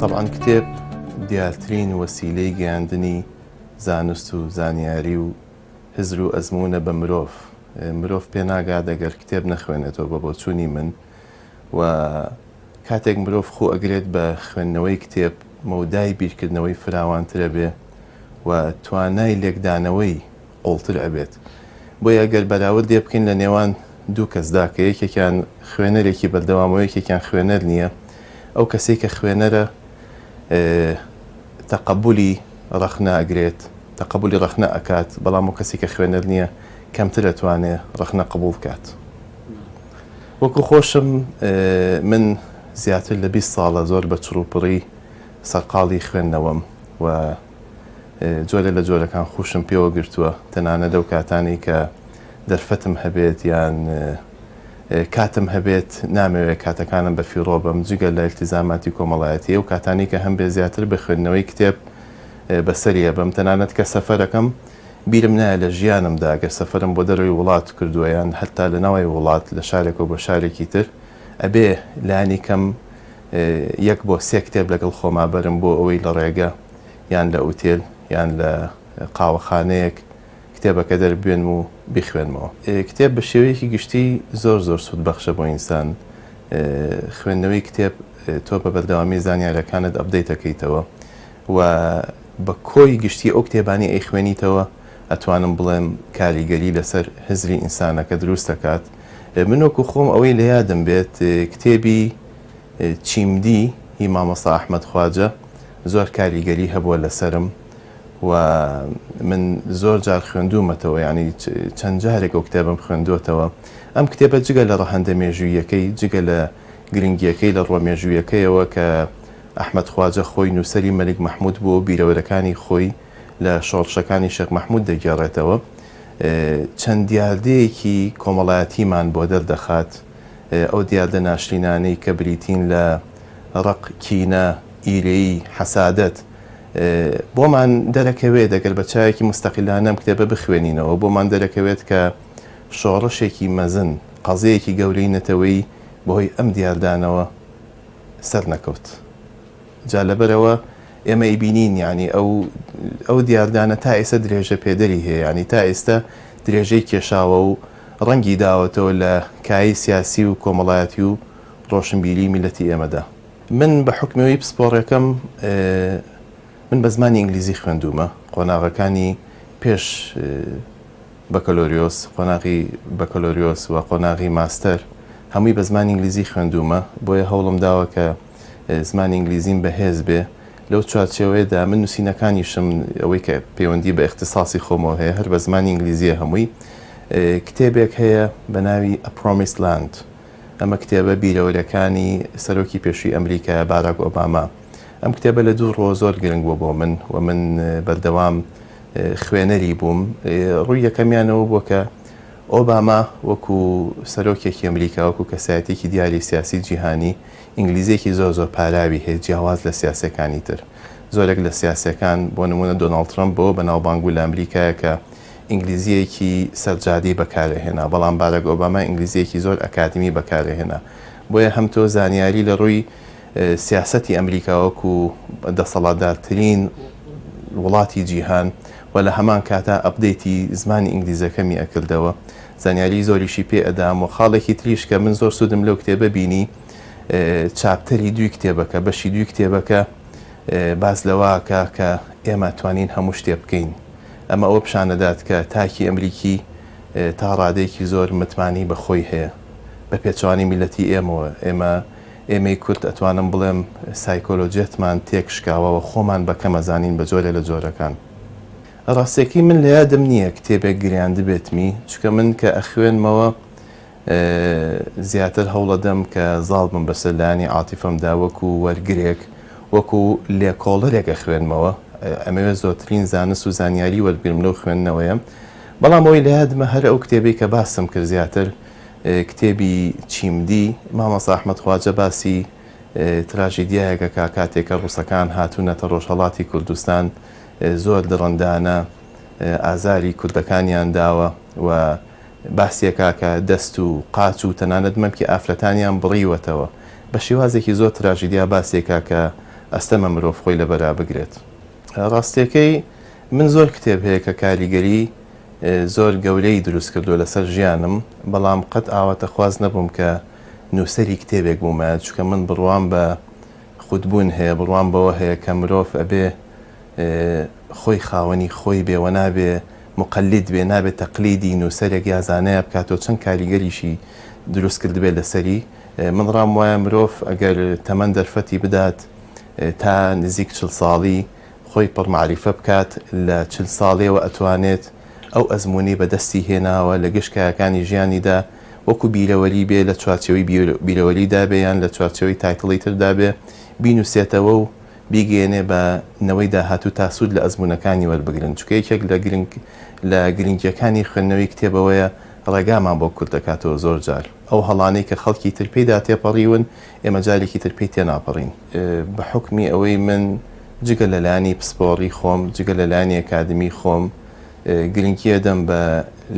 تەبعەن کتێب دیارترین وەسیلەی گەیاندنی زانست و زانیاری و هزر و ئەزموونە بە مرۆڤ. مرۆڤ پێناگات ئەگەر کتێب نەخوێنێتەوە بە بۆچوونی من و کاتێک مرۆڤ خوو ئەگرێت بە خوێندنەوەی کتێب مەودای بیرکردنەوەی فراوانتر ئەبێ و توانای لێکدانەوەی قوڵتر ئەبێت. بۆیە گەر بەراوردێ بکەین لە نێوان دوو کەسدا کە یەکێکیان خوێنەرێکی بەردەوامە و یەکێکیان خوێنەر نییە، ئەو کەسەی کە خوێنەرە تەقەبولی ڕەخنە ئەگرێت، تەقەبولی ڕەخنە ئەکات، بەڵام ئەو کەسەی کە خوێنەر نییە کەمتر ئەتوانێ ڕەخنە قبوڵ بکات. وەکو خۆشم من زیاتر لە 20 ساڵە زۆر بە چڕوپڕی سەرقاڵی خوێندنەوەم و جۆرێ لە جۆرەکان خووشم پێوە گرتووە، تەنانەت لەو کاتانەی کە دەرفەتم هەبێت یان کاتم هەبێت نامەوێت کاتەکانم بە فیڕۆ بەم، جگە لە ئیلتیزاماتی کۆمەڵایەتی ئەو کاتانەی کە هەمبێ زیاتر بە خوێندنەوەی کتێب بەسەری ئەبەم، تەنانەت کە سەفەرەکەم بیرم نایە لە ژیانمدا گەر سەفەرم بۆ دەرەوەی وڵات کردووە یان هەتا لە ناوەی وڵات لە شارێکەوە بۆ شارێکی تر ئەبێ لانی کەم یەک بۆ سێ کتێب لەگەڵ خۆما بەرم بۆ ئەوەی لە ڕێگە یان لە ئوتێل یان لە قاوەخانەیەک کتێبەکە دەربێنم و بیخوێنمەوە. کتێب بە شێوەیەکی گشتی زۆر زۆر سوودبەخشە بۆ ئینسان، خوێندنەوەی کتێب تۆ بە بەردەوامی زانیاریەکانت update ئەکەیتەوە و بە کۆی گشتی ئەو کتێبانەی ئەیخوێنیتەوە ئەتوانم بڵێم کاریگەری لەسەر هزری ئینسانەکە دروست دەکات. من وەکو خۆم ئەوەی لە یادم بێت کتێبی چیمدی هی مامۆستا ئەحمەد خواجە زۆر کاریگەری هەبووە لەسەرم و من زۆر جار خوێندوومەتەوە یانی چەند جارێک ئەو کتێبەم خوێندووەتەوە. ئەم کتێبە جگە لە ڕەهەندە مێژووییەکەی، جگە لە گرنگییەکەی لە ڕووە مێژوویەکەیەوە کە ئەحمەد خواجە خۆی نووسەری مەلیک مەحموود بووە و بیرەوەرەکانی خۆی لە شۆڕشەکانی شێخ مەحموود دەگێڕێتەوە، چەند دیاردەیەکی کۆمەڵایەتیمان بۆ دەردەخات، ئەو دیاردە ناشرینانەی کە بریتین لە ڕق، کینە، ئیرەیی، حەسادەت، بۆمان دەرەکەوێت ئەگەر بە چاوێکی موستەقیلانە ئەم کتێبە بخوێنینەوە، بۆمان دەرەکەوێت کە شۆڕشێکی مەزن، قەزیەیەکی گەورەی نەتەوەیی بەهۆی ئەم دیاردانەوە سەرنەکەوت. جا لەبەرئەوە ئێمە ئەیبینین یانی ئەو ئەو دیاردانە تا ئێستا درێژە پێدەری هەیە یانی تا ئێستا درێژەی کێشاوە و ڕەنگی داوەتەوە لە کایەی سیاسی و کۆمەڵایەتی و ڕۆشنبیری میللەتی ئێمەدا. من بە حوکمی ئەوەی پسپۆڕێکەم من بە زمانی ئینگلیزی خوێندوومە قۆناغەکانی پێش بەکەلۆریۆس، قۆناغی بەکەلۆریۆس و قۆناغی ماستەر هەمووی بە زمانی ئینگلیزی خوێندوومە، بۆیە هەوڵم داوە کە زمانی ئینگلیزیم بەهێز بێ. لەو چوارچێوەیەدا من نووسینەکانیشم ئەوەی کە پەیوەندی بە ئیختیساسی خۆمەوە هەیە هەر بە زمانی ئینگلیزییە هەمووی. کتێبێک هەیە بە ناوی A Promised Land. ئەمە کتێبە بیرەوەرییەکانی سەرۆکی پێشووی ئەمریکایە باراک ئۆباما. ئەم کتێبە لە دوو ڕووە زۆر گرنگ بووە بۆ من و من بەردەوام خوێنەری بووم. ڕووی یەکەمیان ئەوە بووە کە ئۆباما وەکو سەرۆکێکی ئەمریکا، وەکو کەسایەتییەکی دیاری سیاسی جیهانی، ئینگلیزییەکی زۆر زۆر پاراوی هەیە جیاواز لە سیاسییەکانی تر. زۆرێک لە سیاسییەکان، بۆ نموونە دۆناڵد ترەمپ بەوە بەناوبانگ بوو لە ئەمریکایە کە ئینگلیزییەکی سەرجادەی بەکارئەهێنا، بەڵام باراک ئۆباما ئینگلیزییەکی زۆر ئەکادیمی بەکارئەهێنا. بۆیە هەم تۆ زانیاری لە ڕووی سیاسەتی ئەمریکا وەکو دەسەڵاتدارترین وڵاتی جیهان و لە هەمان کاتا update ی زمانی ئینگلیزەکەمی ئەکردەوە زانیاری زۆریشی پێ ئەدام و خاڵێکی تریش کە من زۆر سوودم لەو کتێبە بینی chapter ی دووی کتێبەکە بەشی دووی کتێبەکە باس لەوەکە کە ئێمە توانین هەموو شتێ بکەین ئەمە ئەوە پیشانەدات کە تاکی ئەمریکی تا ڕادەیەکی زۆر متمانەی بە خۆی هەیە بە پێچەوانەی میلەتی ئێمەوە ئێمە ئێمەی کورد ئەتوانم بڵێم سایکۆلۆجیەتمان تێک شکاوە و خۆمان بە کەم ئەزانین بە جۆرێ لە جۆرەکان. ڕاستیەکەی من لە یادم نییە کتێبێک گریاندبێتمی چونکە من کە ئەخوێنمەوە زیاتر هەوڵەدەم کە زاڵ بم بەسەر لایەنی عاتیفەمدا وەکو وەرگرێک وەکو لێکۆڵەرێک ئەخوێنمەوە ئەمەوێت زۆرترین زانست و زانیاری وەربگرم لەو خوێندنەوەیە بەڵام ئەوەی لە یادمە هەر ئەو کتێبەی کە باسم کرد زیاتر کتێبی چیمدی مامۆستا ئەحمەد خواجە باسی تراژیدیایەک ئەکا کاتێک کە ڕووسەکان هاتوونەتە ڕۆژهەڵاتی کوردستان زۆر دڕندانە ئازاری کوردەکانیان داوە و باسی ئەکا کە دەست و قاچ و تەنانەت مەمکی ئافرەتانیان بڕیوەتەوە بە شێوازێکی زۆر تراژیدیا باسی ئەکا کە. ئەستەمە مرۆڤ خۆی لەبەرا بگرێت. ڕاستیەکەی من زۆر کتێب هەیە کە کاریگەری زۆر گەورەی دروست کردووە لەسەر ژیانم، بەڵام قەت ئاواتەخواز نەبووم کە نووسەری کتێبێک بوومایە، چونکە من بڕوام بە خودبوون هەیە، بڕوام بەوە هەیە کە مرۆڤ ئەبێ خۆی خاوەنی خۆی بێ و نابێ موقەلید بێ، نابێ تەقلیدی نووسەرێک یا زانایە بکاتەوە چەند کاریگەریشی دروست کردبێ لەسەری. من ڕام وایە مرۆڤ ئەگەر تەمەن دەرفەتی بدات تا نزیک چل ساڵی خۆی پڕ مەعریفە بکات، لە چل ساڵیەوە ئەتوانێت ئەو ئەزموونەی بەدەستی هێناوە لە گشت کایەکانی ژیانیدا وەکو بیرەوەری بێ لە چوارچێوەی بیرەوەریدا بێ یان لە چوارچێوەی title ی تردا بێ بینووسێتەوە و بیگەیەنێ بە نەوەی داهاتوو تا سوود لە ئەزموونەکانی وەربگرن چونکە یەکێک لە گرنگ لە گرنگیەکانی خوێندنەوەی کتێبەوەیە ڕێگامان بۆ کورت دەکاتەوە زۆر جار ئەو هەڵانەی کە خەڵکی تر پێیدا تێپەڕیون ئێمە جارێکی تر پێی تێناپەڕین. بە حوکمی ئەوەی من جگە لە لایەنی پسپۆڕی خۆم، جگە لە لایەنی ئەکادمی خۆم، گرنگی ئەدەم بە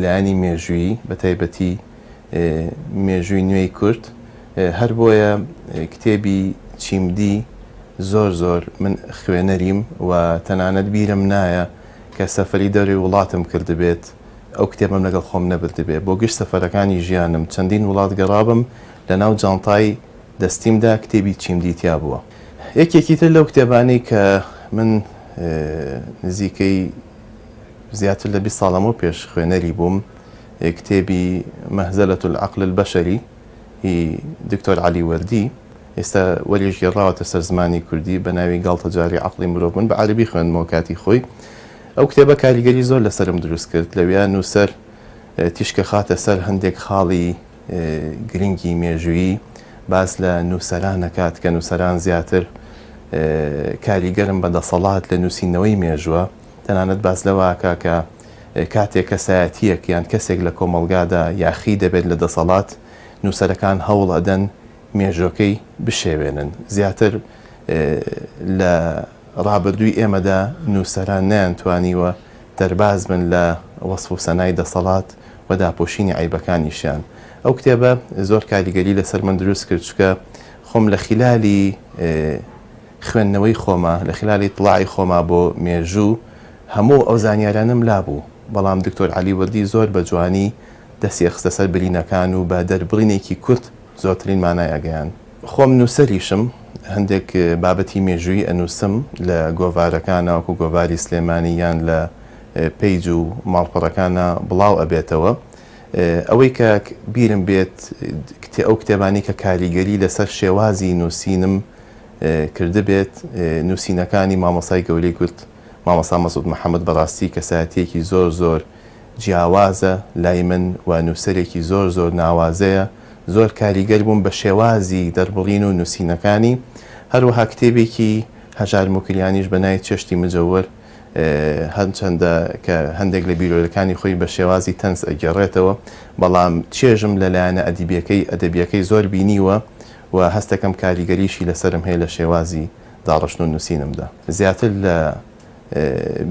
لایەنی مێژوویی، بە تایبەتی مێژووی نوێی کورد. هەر بۆیە کتێبی چیمدی زۆر زۆر من خوێنەریم و تەنانەت بیرم نایە کە سەفەری دەرەوەی وڵاتم کردبێت ئەو کتێبەم لەگەڵ خۆم نەبردبێ. بۆ گشت سەفەرەکانی ژیانم چەندین وڵات گەڕابم لەناو جانتای دەستیمدا کتێبی چیمدی تیا بووە. یەکێکی تر لەو کتێبانەی کە من نزیکەی زیاتر لە 20 ساڵ لەمەو پێش خوێنەری بووم کتێبی مهزلە العقل البشری هی دکتۆر عەلی وەردی ئێستا وەریش گێڕاوەتە سەر زمانی کوردی بە ناوی گاڵتەجاڕی عەقڵی مرۆڤ من بە عەرەبی خوێندمەوە کاتی خۆی ئەو کتێبە کاریگەری زۆر لەسەرم دروست کرد لەویا نووسەر تیشکە خاتە سەر هەندێک خاڵی گرنگی مێژوویی باس لە نووسەران ئەکات کە نووسەران زیاتر کاریگەرن بە دەسەڵات لە نووسینەوەی مێژووە تەنانەت باس لەوە ئەکا کە کاتێک کەسایەتییەک یان کەسێک لە کۆمەڵگادا یاخی دەبێت لە دەسەڵات نووسەرەکان هەوڵ ئەدەن مێژوەکەی بشێوێنن زیاتر لە ڕابردووی ئێمەدا نووسەران نەیانتوانیوە دەرباز بن لە وەسف و سەنای دەسەڵات و داپۆشینی عەیبەکانیشیان. ئەو کتێبە زۆر کاریگەری لەسەر من دروست کرد چونکە خۆم لە خیلالی خوێندنەوەی خۆما، لە خیلالی ئیتڵاعی خۆما بۆ مێژوو هەموو ئەو زانیارانەم لابوو، بەڵام دکتۆر عەلی وەردی زۆر بە جوانی دەستی ئەخستە سەر برینەکان و بە دەربڕینێکی کورت زۆرترین مانای ئەگەیاند. خۆم نووسەریشم، هەندێک بابەتی مێژوویی ئەنووسم لە گۆڤارەکانا وەکو گۆڤاری سلێمانی یان لە page و ماڵپەڕەکانا بڵاو ئەبێتەوە. ئەوەی کە بیرم بێت ئەو کتێبانەی کە کاریگەری لەسەر شێوازی نووسینم کردبێت نووسینەکانی مامۆستای گەورەی کورد مامۆستا مەسعود محەمەد بەڕاستی کەسایەتییەکی زۆر زۆر جیاوازە لای من و نووسەرێکی زۆر زۆر ناوازەیە، زۆر کاریگەر بووم بە شێوازی دەربڕین و نووسینەکانی، هەروەها کتێبێکی هەژار موکریانیش بە ناوی چێشتی مجەور هەرچەندە کە هەندێک لە بیرۆرەکانی خۆی بە شێوازی تەنز ئەگێڕێتەوە، بەڵام چێژم لە لایەنە ئەدیبیەکەی ئەدەبیەکەی زۆر بینیوە و هەستەکەم کاریگەریشی لەسەرم هەیە لە شێوازی داڕشتن و نووسینمدا. زیاتر لە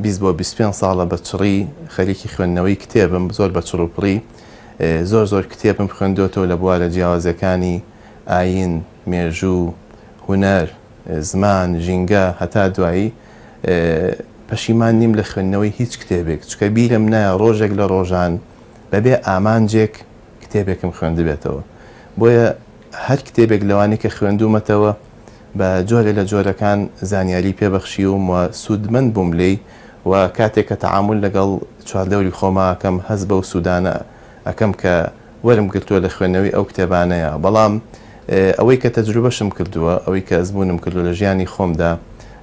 20 بۆ 25 ساڵە بە چڕی خەریکی خوێندنەوەی کتێبم، زۆر بە چڕ و پڕی زۆر زۆر کتێبم خوێندۆتەوە لە بوارە جیاوازەکانی ئایین، مێژوو، هونەر، زمان، ژینگە، هەتا دوایی، پەشیمان نیم لە خوێندنەوەی هیچ کتێبێک، چونکە بیرم نایە ڕۆژێک لە ڕۆژان بەبێ ئامانجێک کتێبێکم خوێندبێتەوە، بۆیە هەر کتێبێک لەوانەی کە خوێندوومەتەوە بە جۆرێ لە جۆرەکان زانیاری پێ بەخشیوم و سوودمەند بووم لێی و کاتێک کە تەعامول لەگەڵ چواردەوری خۆما ئەکەم هەست بەو سوودانە ئەکەم کە وەرم گرتووە لە خوێندنەوەی ئەو کتێبانەیا بەڵام ئەوەی کە تەجروبەشم کردووە ئەوەی کە ئەزموونم کردووە لە ژیانی خۆمدا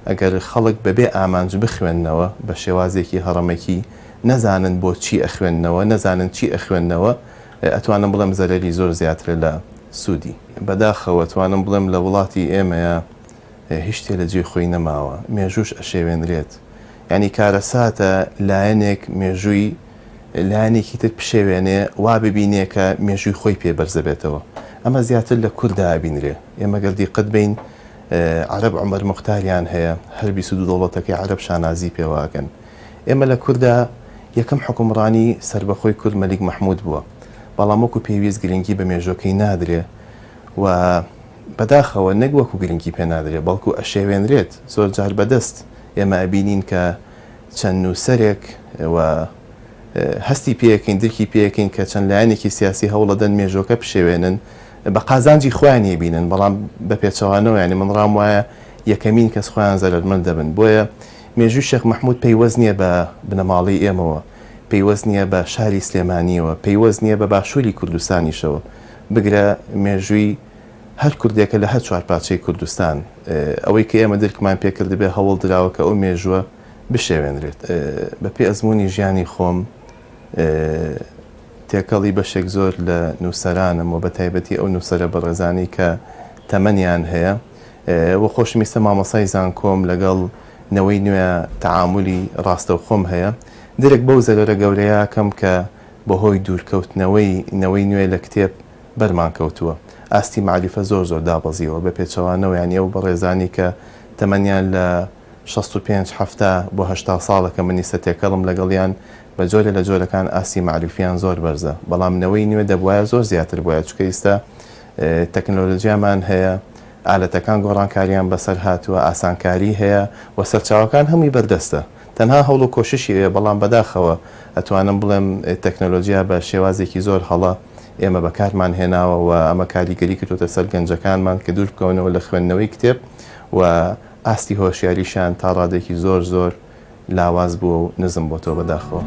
ئەگەر خەڵک بەبێ ئامانج بخوێننەوە بە شێوازێکی هەڕەمەکی نەزانن بۆ چی ئەخوێننەوە نەزانن چی ئەخوێننەوە ئەتوانم بڵێم زەرەری زۆر زیاترە لە سوودی. بەداخەوە ئەتوانم بڵێم لە وڵاتی ئێمەیا هیچ شتێ لە جێی خۆی نەماوە، مێژووش ئەشێوێنرێت. یانی کارەساتە لایەنێک مێژووی لایەنێکی تر بشێوێنێ وا ببینێ کە مێژووی خۆی پێ بەرزەبێتەوە. ئەمە زیاتر لە کوردا ئەبینرێ. ئێمە گەر دیقەت بەین عەرەب عومەر موختاریان هەیە، هەر 22 دەوڵەتەکەی عەرەب شانازی پێوە ئەکەن. ئێمە لە کوردا یەکەم حوکمڕانی سەربەخۆی کورد مەلیک مەحمود بووە، بەڵام وەکو پێویست گرنگی بە مێژووەکەی نادرێ و. بەداخەوە نەک وەکو گرنگی پێ نادرێت بەڵکو ئەشێوێنرێت زۆر جار بەدەست ئێمە ئەبینین کە چەند نووسەرێک و هەستی پێکەین درکی پێکەین کە چەند لایەنێکی سیاسی هەوڵەدەن مێژوەکە بشێوێنن بە قازانجی خۆیان یبینن بەڵام بە پێچەوانەوە یانی من ڕام وایە یەکەمین کەس خۆیان زەرەرمەند دەبن بۆیە مێژووی شێخ مەحمود پەیوەست نییە بە بنەماڵەی ئێمەوە پەیوەست نییە بە شاری سلێمانیەوە پەیوەست نییە بە باشووری کوردستانیشەوە بگرە مێژووی هەر کوردێکە لە هەر چوارپارچەی کوردستان. ئەوەی کە ئێمە درکمان پێ کردبێ هەوڵ دراوە کە ئەو مێژووە بشێوێنرێت. بە پێی ئەزموونی ژیانی خۆم تێکەڵی بەشێک زۆر لە نووسەرانم و بە تایبەتی ئەو نووسەرە بەڕێزانەی کە تەمەنیان هەیە و خۆشم ئیستە مامۆستای زانکۆم لەگەڵ نەوەی نوێ تەعامولی ڕاستەوخۆم هەیە درک بەو زەرەرە گەورەیە ئەکەم کە بەهۆی دوورکەوتنەوەی نەوەی نوێ لە کتێب بەرمان کەوتووە. ئاستی مەعریفە زۆر زۆر دابەزیوە، بە پێچەوانەوە یانی ئەو بەڕێزانەی کە تەمەنیان لە 65، 70 بۆ 80 ساڵە کە من ئیستە تێکەڵم لەگەڵیان بە جۆرێ لە جۆرەکان ئاستی مەعریفیان زۆر بەرزە، بەڵام نەوەی نوێ دەبوایە زۆر زیاتر بوایە چونکە ئیستە تەکنۆلۆجیامان هەیە، ئالەتەکان گۆڕانکاریان بەسەر هاتووە، ئاسانکاری هەیە و سەرچاوەکان هەمووی بەردەستە. تەنها هەوڵ و کۆششی ئەوێ، بەڵام بەداخەوە ئەتوانم بڵێم تەکنۆلۆجیا بە شێوازێکی زۆر هەڵە ئێمە بەکارمان هێناوە و ئەمە کاریگەری کردۆتە سەر گەنجەکانمان کە دوور بکەونەوە لە خوێندنەوەی کتێب و ئاستی هۆشیاریشیان تا ڕادەیەکی زۆر زۆر لاواز بووە و نزم بۆتەوە بەداخەوە.